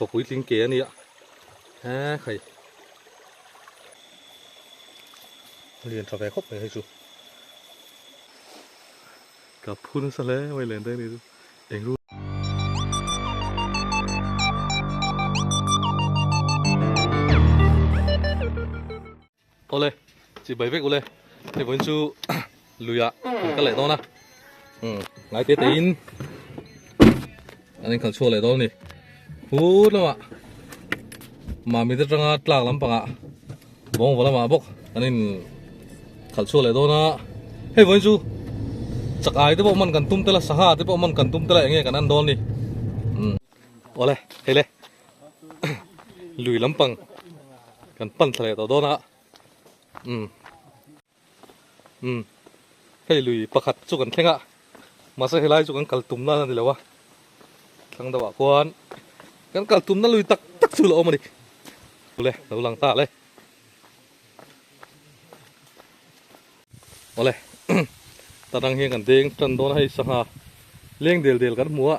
Mipa puitling ke a nia he khai lian tha ve khawp mai hei chu ka phu nasa hle mai len te a ni chu eng ru Awle chi bai vek ule hei vawiin chu luiah kan kal leh dawn a umm ngai te te in an inkhalh chhuak leh dawn a ni phur lamah mami te atanga tlak lampangah bawng va lamah bawk an in khalh chhuak leh dawn a hei vawiin chu chak ai te pawh man kan tum tel a sangha te pawh man kan tum tel a eng nge kan en dawn a ni umm awle hei le. Lui lampang kan pan thla leh tawh dawn a umm umm hei lui pakhat chu kan thleng a mahse helai chu kan kal tum na a ni lo a thlang deuh ah khuan kan kal tum na lui tak tak chu a awm a ni awle lo lang ta le awle ta dang hian kan deng tan dawn a hei sangha leng del del kan hmu a.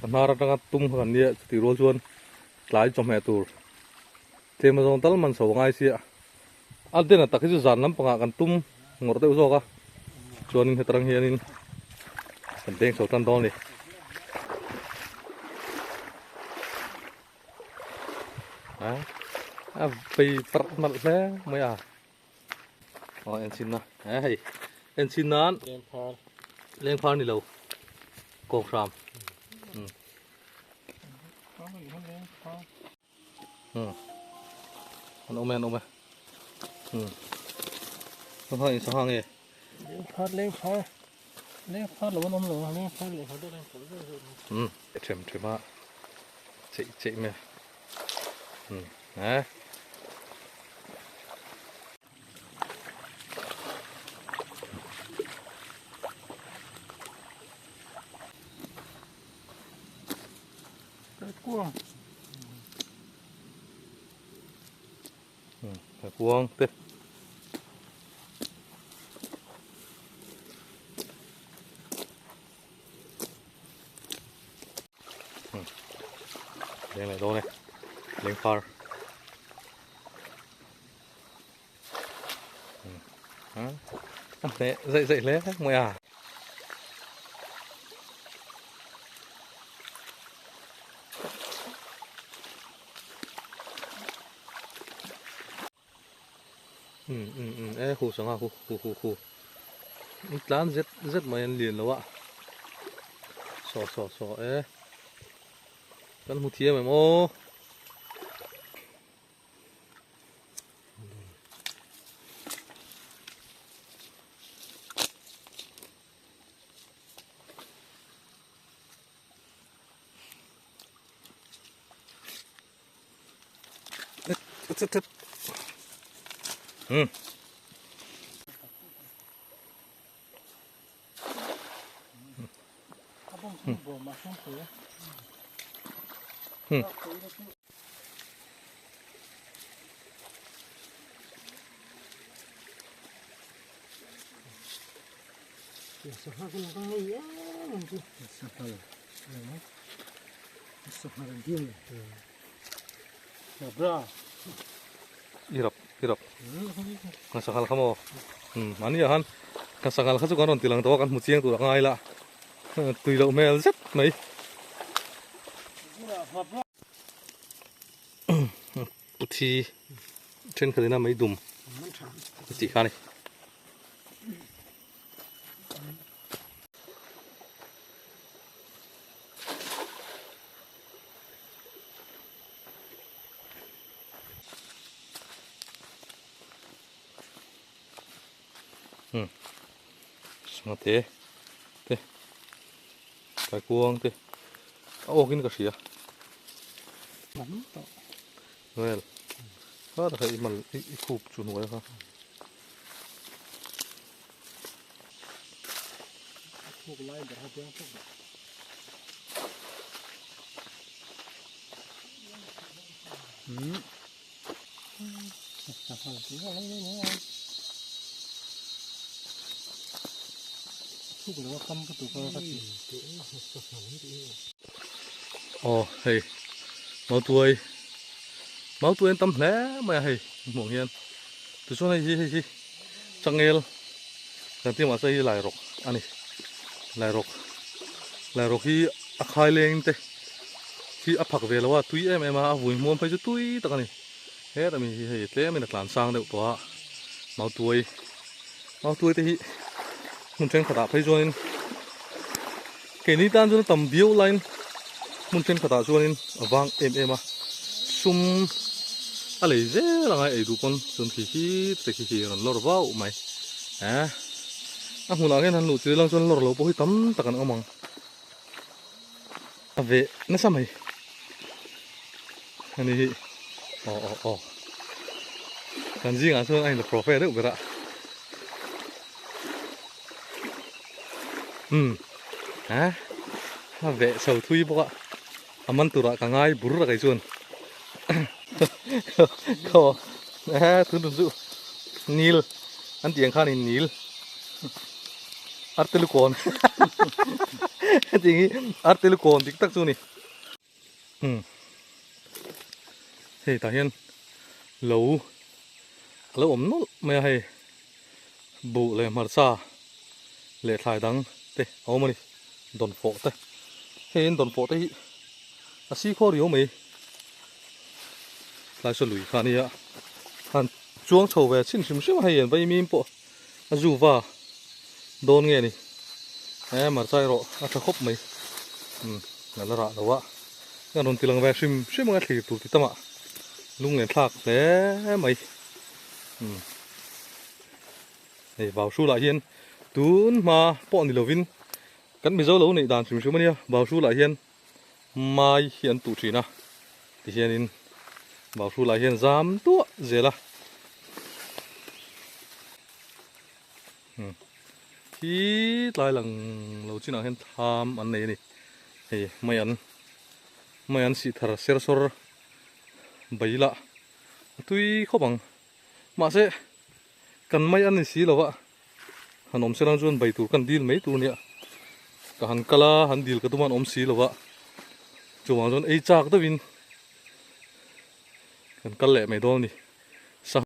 A hnar atanga tum kha kan nia chutih rual chuan tlai chawhmeh tur tlem azawng tal man chho a ngai sia a den a tak hi chu zan lampangah kan tum ngawrh deuh zawk a chuanin hetarang hianin kan deng chho tan dawn a ni. A vei parh nalh hle mai a. Aw en chin na he hei en chin nan lengphar lengphar ni lo kawk hram um um an awm e an awm e um sangha in sangha nge lengphar lengphar lengphar lo an awm lo lengphar leh hmar deuh lengphar deuh deuh um them them a cheih cheih mai um he Kuang te. Leng leh dawn e. Leng phar. A hneh zaih zaih hle mai a. Um um um e hu sangha hu hu hu hu an tlan zet zet mai an lian lo a saw saw saw e kan hmu thiam em aw. Hmm. Hmm. I rap i rap kan sanghal kha maw umm mahni ah khan kan sanghal kha chu kan rawn ti lang tawh a kan hmu chiang tur a ngai la tui loh hmel zet mai puthi thenkhat in a mei dum a tih kha a ni. Hmm. Sangha te te kaikuang te a awk in ka hria vel kha tak i mal i khup chu hnuai kha Khuk lai ber ha piang tuk Hmm. Aw hei mautuai mautuai an tam hle mai a hei hmuh ang hian tichuan hei hi hei hi changel kan tih mahse hei hi lairawk a ni lairawk lairawk hi a khai leng te hi a phak ve lo a tui em em a a vui hmuam phei chu tui tak a ni hetah mi hi hei tlem in a tlan sang deuh tawh a mautuai mautuai te hi hmun thenkhatah phei chuanin keini tan chuan a tam viau laiin hmun thenkhatah chuanin a vang em em a sum a lei zel anga ei duh pawn chuan khi khi te khi khi rawn lawr vauh mai eh a hmunah hian han luh chilh lang chuan lawr lo pawh hi tam tak an awm ang a veh nasa mai ani hi aw aw aw kan zingah chuan a in la profe deuh ber a umm ha a veh chho thui bawk a a man turah ka ngai bur a kei chuan khaw eh tun tum chu nil an tih ang khan in nil artelukawn hetiang hi artelukawn dik tak chu a ni umm hei tah hian lo a lo awm nawlh mai a hei buh leh hmarcha leh thlai dang te a awm a ni dawnfawh te hei in dawnfawh te hi a si khaw riau mai tlai saw lui kha a nia han chuang chho ve chhin hrim hrim a hei an vaimim pawh a zu va dawn nge ni e hmarcha erawh a tha khawp mai umm a la rah lo a a rawn ti lang ve hrim hrim anga thlir tur ti tamah lung len thlak hle mai umm hei vau hrulah hian tun hma pawh ni lovin kan mizo lo neih dan hrim hrim a nia vau hrulah hian mai hi an tuh thin a tihianin vau hrulah hian zam tuah zel a umm khi tlai lang lo chinah hian thlam an nei a ni hei mai an mai an sih thar ser sawr bai lah a tui khawp ang mahse kan mai an ni si lo a han awm se lang chuan bai tur kan dil mai tur nia ka han kal a han dil ka tum a an awm si lo a chuvang chuan ei chak deuhin kan kal leh mai dawn a ni. Sa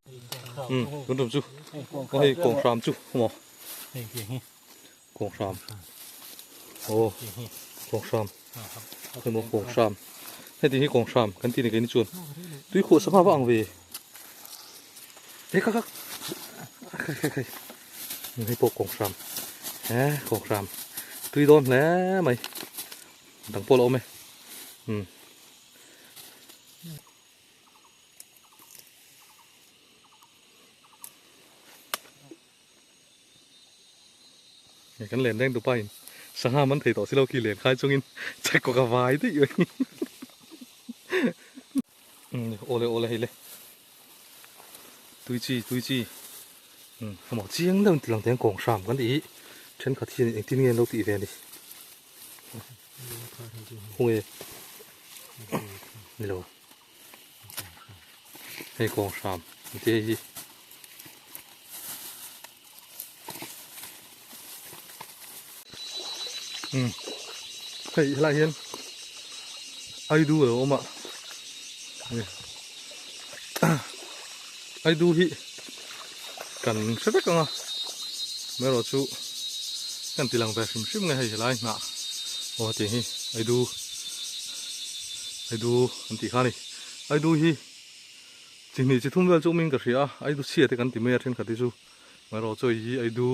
um tun tum chu aw hei kawng hram chu maw kawng hram aw kawng hram hei maw kawng hram heti hi kawng hram kan tih ni keini chuan tui khuh sangha va ang ve he kha kha khai khai khai hei pawh kawng hram he kawng hram tui dawn hle mai dang pawh la awm e um. Kan len reng dupa in sangha man thei tawh si lo khi len khai chungin chekawk a vai daih mai awle awle hei le tui chi tui chi hamaw chiang deuh in ti lang thei ang kawng hram kan tih hi thenkhat hian engtin nge an lo tih ve a ni. Khawnge ni lo hei kawng hram an tih hei hi umm hei helaiah hian aidu a lo awm a aidu hi kan hre vek ang a amaherawh chu kan ti lang ve hrim hrim nge hei helai hnah aw hetiang hi aidu aidu an tih kha a ni aidu hi chi hnih chi thum vel chu awmin ka hria a aidu chhia te kan ti mai a thenkhat hi chu amaherawh chu hei hi aidu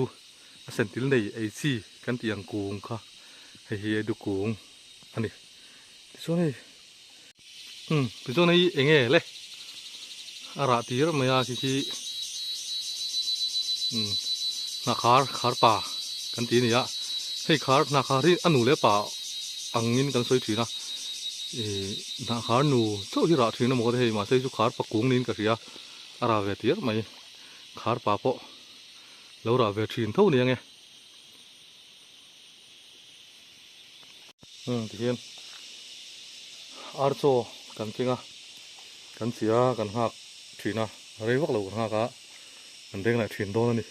a sentil nei ei chi kan tih ang kung kha hei hi aidu kung a ni tichuan hei. Umm tichuan hei eng nge le a rah tir mai a khi khi umm hna khar khar pa kan ti a ni a hei khar hna khar hi a nu leh pa angin kan sawi thin a ih hna khar nu chauh hi rah thin a maw te hei mahse hei chu khar pa kung niin ka hria a rah ve tir mai khar pa pawh lo rah ve thin tho nia nge umm tihian ar chaw kan keng a kan chi a kan nghak thin a rei vak lo kan nghak a kan beng leh thin dawn a ni.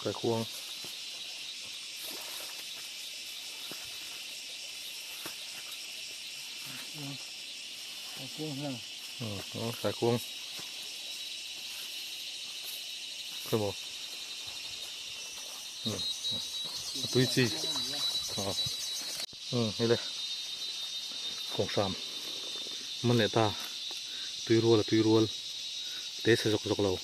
Kaikuang. Kaikuang hian. Umm kaikuang. Khawimaw. Umm a tui chi. Umm hei le. Kawng hram. Man leh ta. Tui rual a tui rual. Te chhe zawk zawk lo.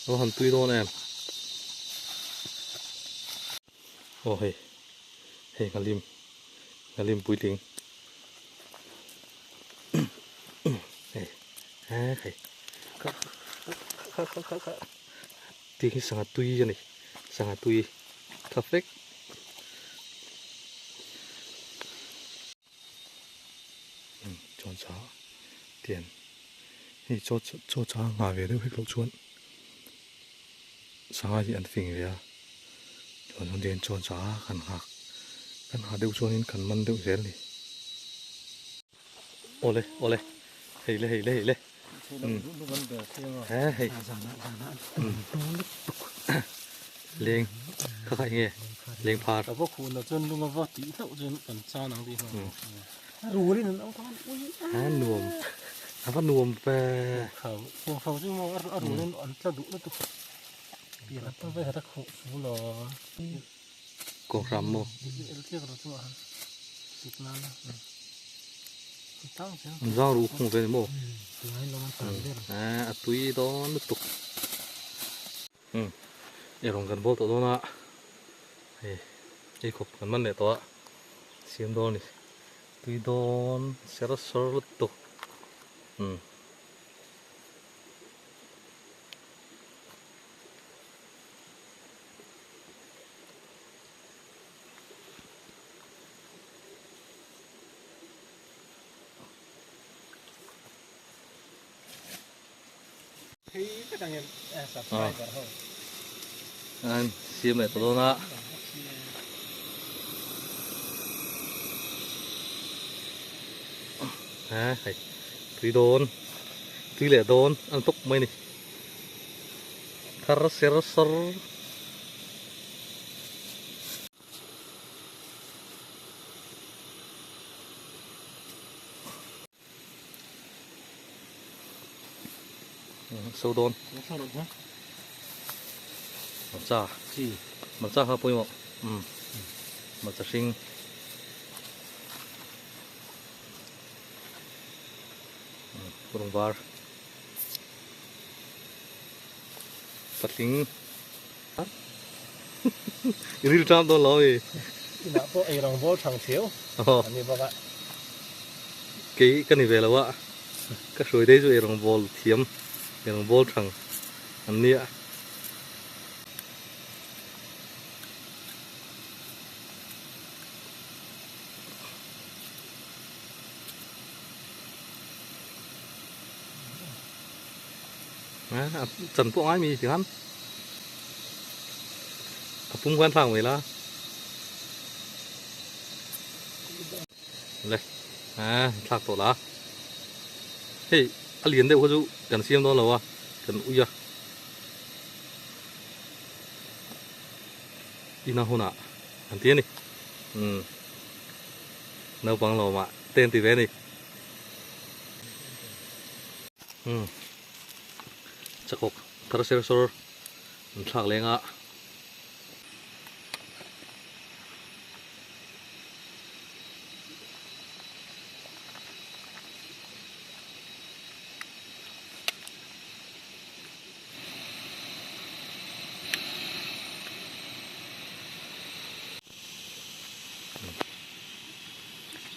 Umm han tui dawn em aw hei hei nghalim nghalim puitling hei hei kha kha kha kha kha tih hi sangha tui a ni sangha tui tha fek chaw cha tian hei chaw chaw cha nghah ve deuh hek loh chuan sangha hi an fing ve a chuan chuan tihian chaw cha kan nghak kan nghah deuh chuanin kan man deuh zel a ni. Awle awle hei le hei le hei le he hei leng kha kha enge leng phar a va khuna chuan lung a va tih hlauh chuan kan chan ang tih a rulin an au khan ui a nuam a va nuam ve kho chu maw a rulin an tla duh lutuk pian a vai khat a khuh fu lo Kawng hram maw? An zang ruh khung ve ni maw? A tui dawn lutuk. Umm erawng kan bawl tawh dawn a, hei ei khawp kan man leh tawh a, siam dawn a ni. Tui dawn ser sawr lutuk. Umm. An siam leh tawh dawn a. Ha hei tui dawn tui leh dawn an tawk mai a ni. Thar ser sawr. So dawn. Hmarcha chi hmarcha kha pawimawh umm hmarcha hring. Rawng var. Patling i ril ṭam dawn lo i. Inah pawh ei rang bawl thang theu an ni bawk a. Kei ka ni ve lo a, ka hruai dei chu ei rang bawl thiam, ei rang bawl thang an nia. A chan pawh ngai mi ti khan a pum khan thlak mai la le a thlak tawh la hei a lian deuh kha chu kan siam dawn lo a kan ui a ina hunah an ti a ni umm naupang lawmah te an ti ve a ni. Umm chakawk thar ser sawr an thlak leng a.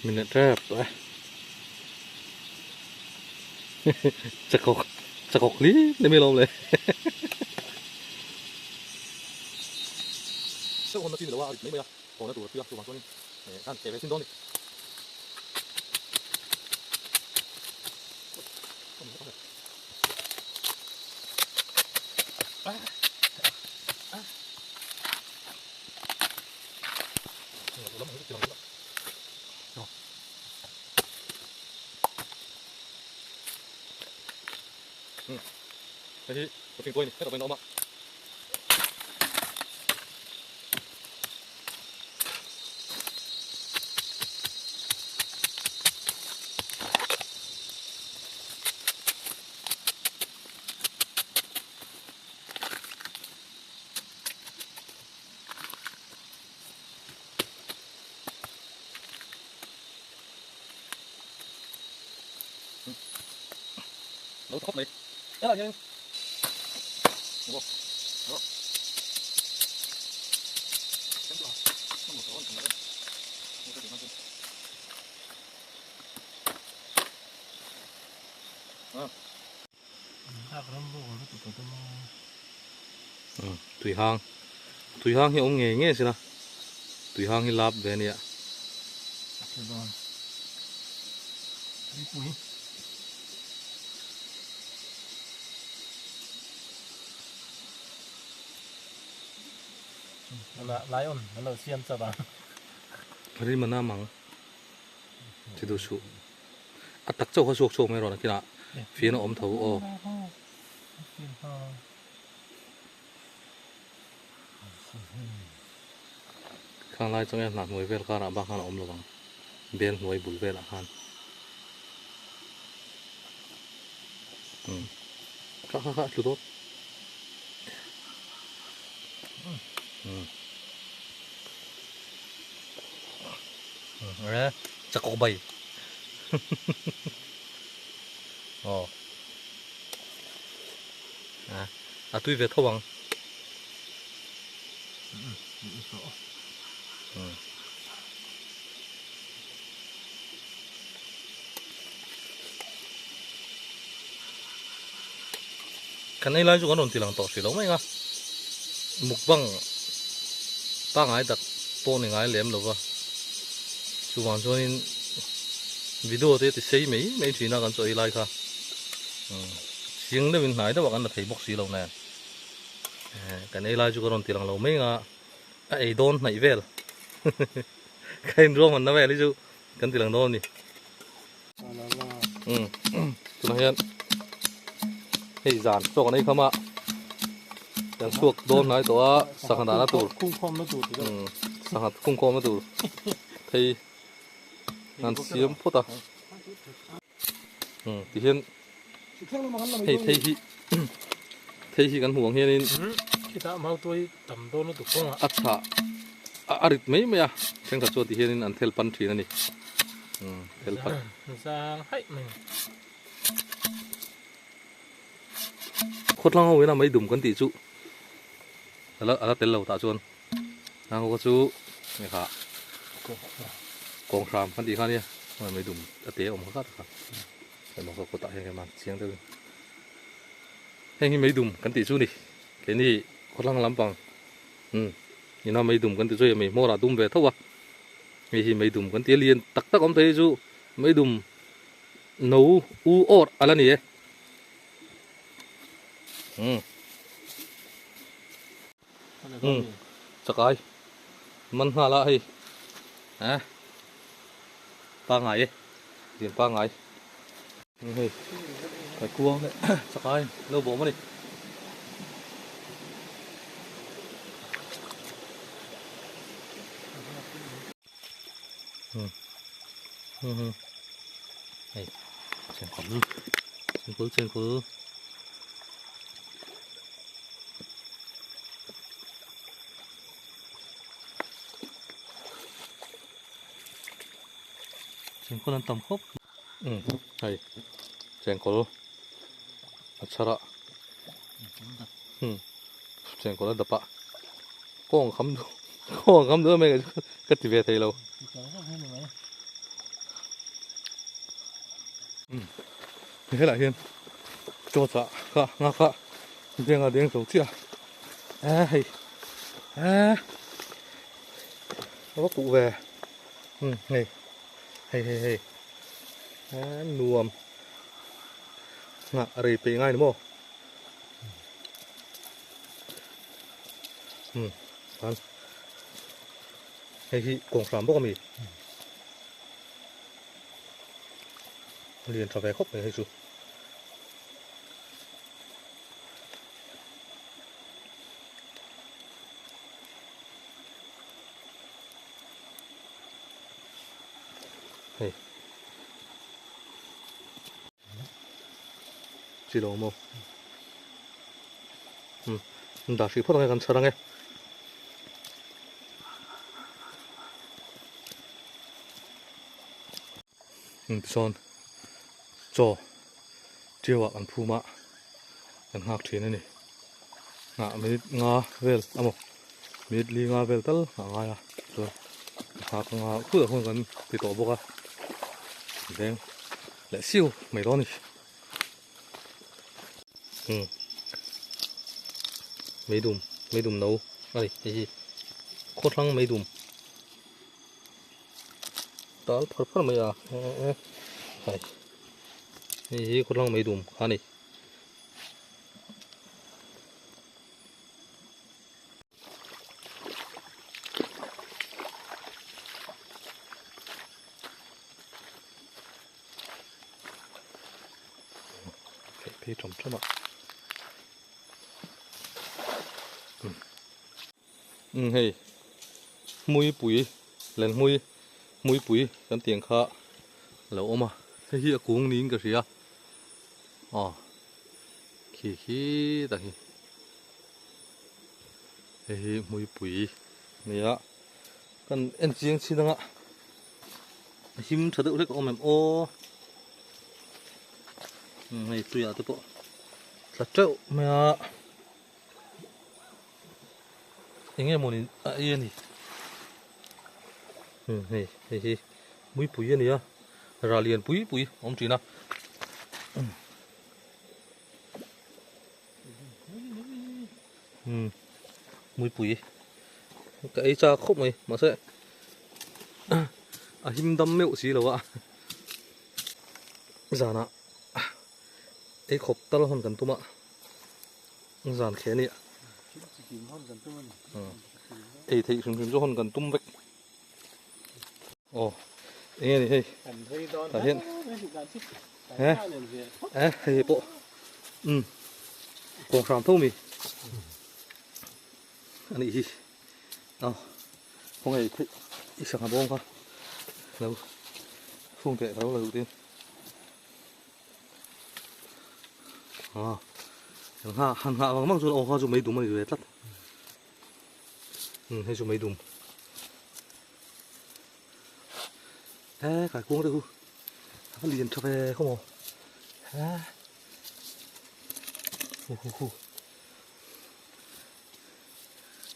Min leh tep tawh e chakawk chakawk hlim hlim hi lawm le Hei hi patling tuai a ni hetah pawhin a awm a. Lo khawp mai helai hian Tui hang tui hang hi awm ngei ngei sila tui hang hi lap ve a nia. Rimana mang chi duh suh. A tak chauh kha suak chhuak mai rawh nakinah fian a awm tho aw. Khang lai chang hian hnah hnuai vel karah bak khan a awm lo ang bel hnuai bul velah khan umm kha kha kha a tlu dawt umm e chakawk bai aw. A tui ve tho ang. Kan ei lai chu kan rawn ti lang tawh hrih lo mai ang a, mukbang pangngai tak pawh ni ngai lem lo va, chuvang chuanin video te ti sei mai mai thin a kan chaw ei lai kha. Chiang deuhin hnai deuhah kan la thei bawk si lo nen kan ei lai chu ka rawn ti lang lo mai ang a, a ei dawn hnaih vel ka inruahman na vel hi chu kan ti lang dawn a ni. Tunah hian hei zan chawk an ei kham a kan chhuak dawn hnai tawh a sangha dahna tur sangha khungkhawmna tur phei an siam phawt a. Ti hian hei thei hi thei hi kan hmuh ang hianin a chhah a rit mai mai a thenkhat chuan ti hianin an thel pan thin a ni thel pan khawthlang ho ina mai dum kan tih chu ala ala tel lo tah chuan hang ho chu hei kha kawng hram kan tih kha nia mai dum a te awm kha kha kha hei maw kawtah hian keimah chiang deuhin heng hi meidum kan tih chu ni keini khawthlang lampang umm ina meidum kan tih chu hei mei hmawr ah dum ve tho a hei hi meidum kan tih a lian tak tak awm thei hi chu meidum no u awr ala ni e umm umm chakai man nghal a hei eh pangai e lian pangai hei kaikuang leh chakai lo bawm a ni. Hei chengkawl chengkawl chengkawl chengkawl an tam khawp um hei chengkawl a chhar a um chengkawl a dap a kawng a kham duh kawng a kham duh em em ka ti ve thei lo um helaiah hian chaw chah kha nghak a denga deng zo chiah a e hei e a va kuh ve um hei hei hei hei e nuam nghah rei peih ngai ni maw um chuan. Hei hi kawng hram bawk a mi. Lian tha ve khawp mai hei chu. Hei. Chi lo maw. Um dah hrih phawt ang e kan chhar ang e. Um tichuan chaw tiau ah kan phum a kan nghak thin a ni. Nghah minute nga vel emaw minute li nga vel tal a ngai a chuan nghak anga khut ah khuan kan ti tawh bawk a veng leh siu mai dawn a ni. Um meidum meidum no a ni hei hi khawthlang meidum tal phar phar mai a hei hei hi khawthlang meidum kha a ni. Phei ṭawm ṭawm a umm hei hmuipui lenhmui hmuipui kan tih ang kha a lo awm a hei hi a kung niin ka hria aw khi khi tak hi hei hi hmuipui a ni a kan en chiang chin anga a him tha deuh hlek a awm em aw hei tuiah te pawh tla teuh mai a eng nge mawni a ei a ni hei hei hi muipui a ni a ral lian pui pui a awm thin a. Umm muipui ka ei chak khawp mai mahse a him dam meuh si lo a zanah ei khawp tal hawn kan tum a zan khe a ni ei theih hrim hrim chu hawn kan tum vek aw eng nge ni hei tah hian he eh hei pawh um kawng hram tho mi a nih hi aw khawnge i theih i sangha bawng kha lo fung teh ka lo la duh tin ah han han nghah vang vang chuan aw kha chu mei dum a ni ve tlat um hei chu mei dum he kai kuang te khu a lian tha ve khaw maw he hu hu hu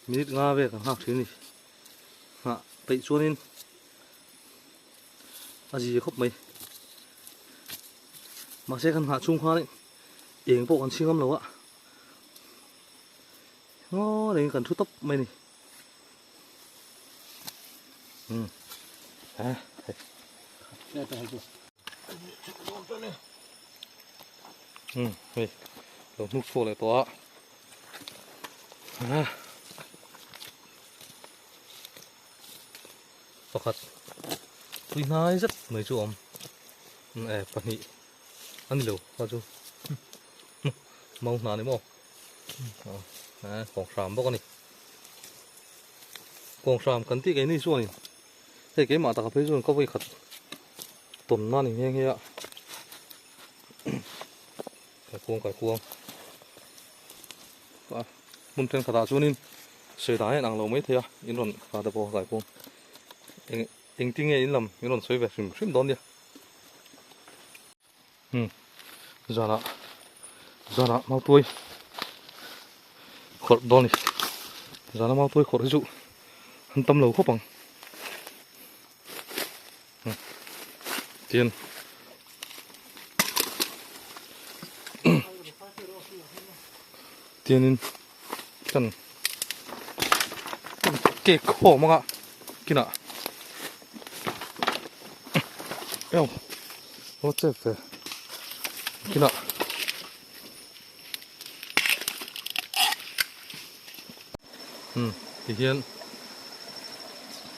minute nga vel kan nghak thin a ni nghah peih chuanin a zia khawp mai mahse kan nghah chhung khan eng pawh kan chhing ngam lo a ngaw rengin kan thu tawp mai a ni. Um hei lo hnuk chhuak leh tawh a pakhat tui hnai zet mai chu a awm eh pahnih a ni lo kha chu mau hna ni maw eh kawng hram bawk a ni. Kawng hram kan tih keini chuanin hei keimah taka phei chuan ka vawi khat tawn na ni nghe nghe a kaikuang kaikuang a hmun thenkhatah chuanin sawi dan hian ang lo mai thei a in rawn kha te pawh kaikuang eng engtin nge in lam in rawn sawi ve hrim hrim dawn nia. Hmm zanah zanah mautuai khawrh dawn a ni zana mautuai khawrh hi chu an tam lo khawp ang tian tianin kan cake khawm anga kinah eo aw chep ve kinah um ti hian.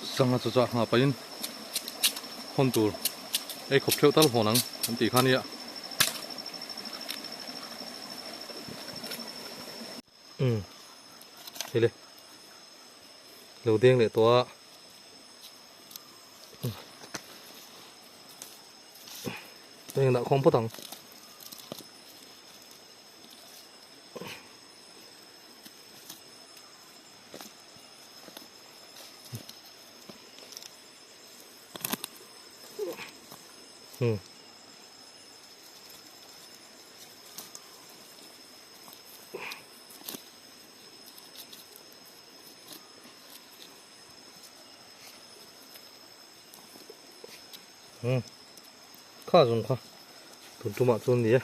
Sangha chaw chah nghah pahin hawn tur ei khawp theuh tal hawn ang an tih kha nia. Umm hei le lo deng leh tawh a. Heng dah khawm phawt ang. Hmm. Hmm. Kha zawng kha tun tumah chuan ni e.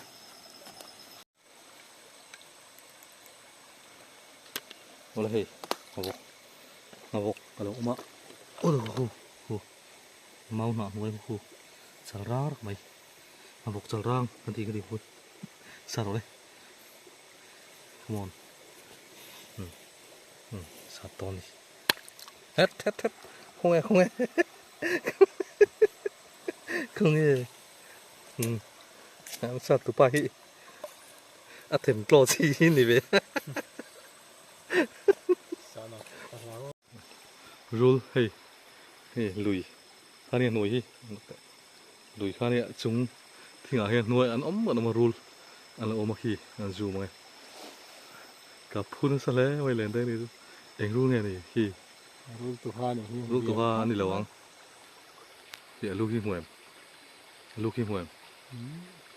Awle hei ngavawk ngavawk a lo awm a aw hu hu mau hnah hnuai khu chal rang rak mai ngavawk chal rang kan tih kha ni pawh sa rawh le come on um um sat dawn a ni het het het khawnge khawnge khawnge um sat tupa hi. A them tlaw chi hi ni ve. Rul hei hei lui kha nia hnuai hi lui kha nia chung thingah hian hnuai an awm an awm a rul an lo awm a khi an zoom ang e ka phu nasa hle mai len daih a ni chu eng rul nge ni khi Rul tuha ni hi rul tuha a ni lo ang khi a lu khi hmuh em a lu khi hmuh em.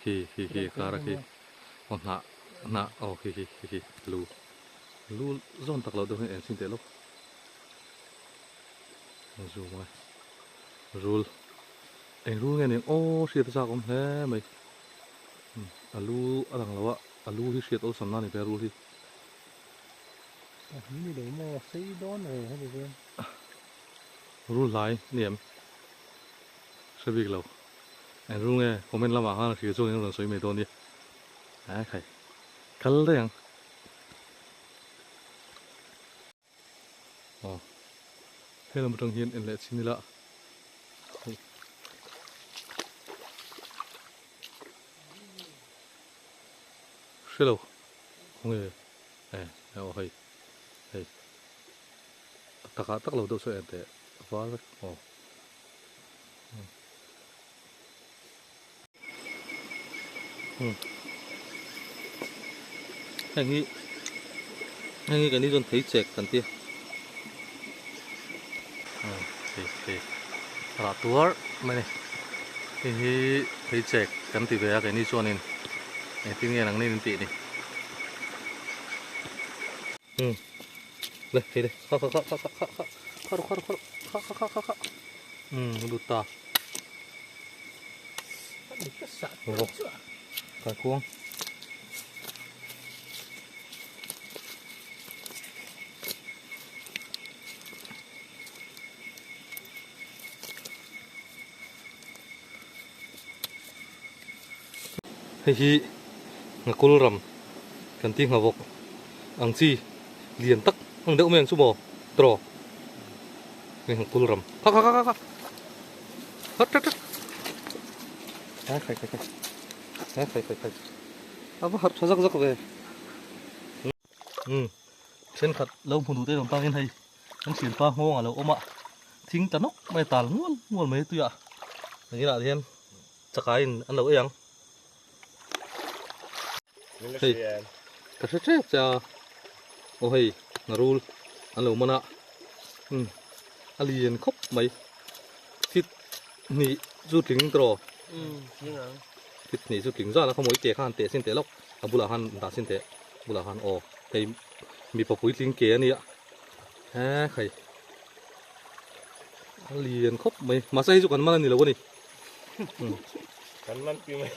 Khi khi khi kar a khi aw hnah hnah aw khi khi khi khi lu lu zawn tak loh deuh hian eng chin teh lawk a zoom a rul eng rul nge ning aw hriat a chak awm hle mai a lu a lang lo a a lu hi hriat awlsam na a ni ve a rul hi. Ni lo maw sei dawn ve heti chuan. Rul hlai ni em hre bik lo. Eng ru nge comment lamah khan a hria chuan in rawn sawi mai dawn nia. Ae khai kal daih ang. Aw he lam atang hian en leh chin ila. Hre lo khawnge e aw hei hei takah tak lo deuh saw en teh var vek aw. Heng hi heng hi kan ni chuan thei chek kan tia thei thei rah tuar mai a ni hei hi thei chek kan ti ve a keini chuanin engtin nge nangni in tih ni le hei le kha kha kha kha kha kha kha rawh kha rawh kha kha kha kha kha lut ta rawh kai khuang hei hi ngakul ram kan tih nghavawk ang chi lian tak ang deuh mai ang chu maw tawh hei ngakul ram kha kha kha kha kha kha kha khai khai khai khai khai khai khai a va harh tha zak zak ve um thenkhat lo hmu duh te awm tangin hei an thianpa nghawng a lo awm a thing ta nawk mai tal mual mual mai tuiah engin ah hian chakai in an lo ei ang hei ka hre tep che a aw hei ngarul an lo man a um a lian khawp mai fit hnih chu tling tawh fit hnih chu tling zan a khawmawi ke kha han teh sin teh lawk a bulah khan dah sin teh bulah khan aw hei mipa puitling ke a nia he khai a lian khawp mai mahse hei chu kan man a ni lo a ni kan man pi mai.